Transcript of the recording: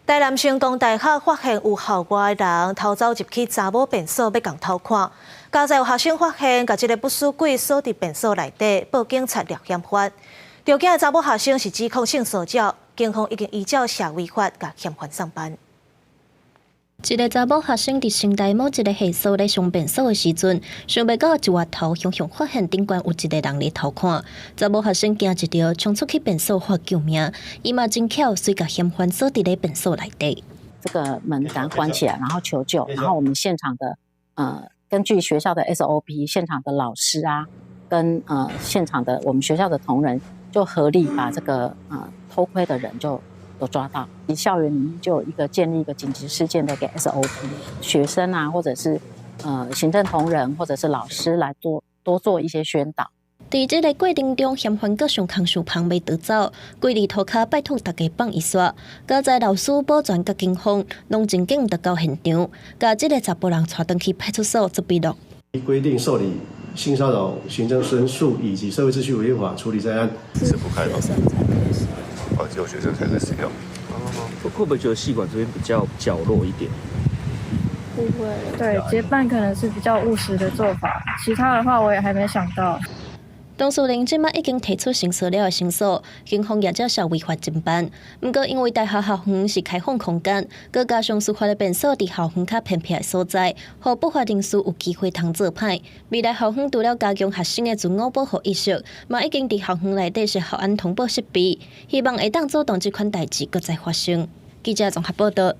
台南成功大學發現有校外人偷走入去查某便所欲共偷看，佳哉有學生發現，共這个不死鬼鎖佇便所內底，報警察掠嫌犯。著驚的查某學生是指控性騷擾，警方已經依照社維法共嫌犯送辦。一个查某學生佇成大某一个系所咧上便所的時陣，想袂到一回頭，雄雄發現頂懸有一个人咧偷看。查某學生驚一著，衝出去便所喊救命。伊嘛真巧，隨共嫌犯鎖佇咧便所內底。這個門趕關起來，然後求救，然後我們現場的根據學校的 SOP，現場的老師啊，跟現場的我們學校的同仁，就合力把這個偷窺的人就都抓到。校園裡面就有一個建立一個緊急事件的一個 SOP，學生啊，或者是行政同仁，或者是老師來多多做一些宣導。佇這个過程中，嫌犯閣上空受芳欲逃走，跪佇塗跤拜託大家放伊煞。佳哉老師、保全佮警方攏真緊就到現場，共這个查埔人帶轉去派出所做筆錄。規定受理性騷擾行政申訴以及社會秩序違法處理在案。是不開放，哦，只有學生才可以使用。會不會覺得系館這邊比較角落一點？不會，對，結伴可能是比較務實的做法，其他的話我也還沒想到。當事人這馬已經提出性騷擾的申訴，警方也照社維法偵辦。毋過因為大學校園是開放空間，閣加上事發的便所佇校園較偏僻的所在，予不法人士有機會通做歹。未來校方除了加強學生的自我保護意識，嘛已經佇校園內底設校安通報設備，希望會當阻擋這款代誌閣再發生。記者綜合報道。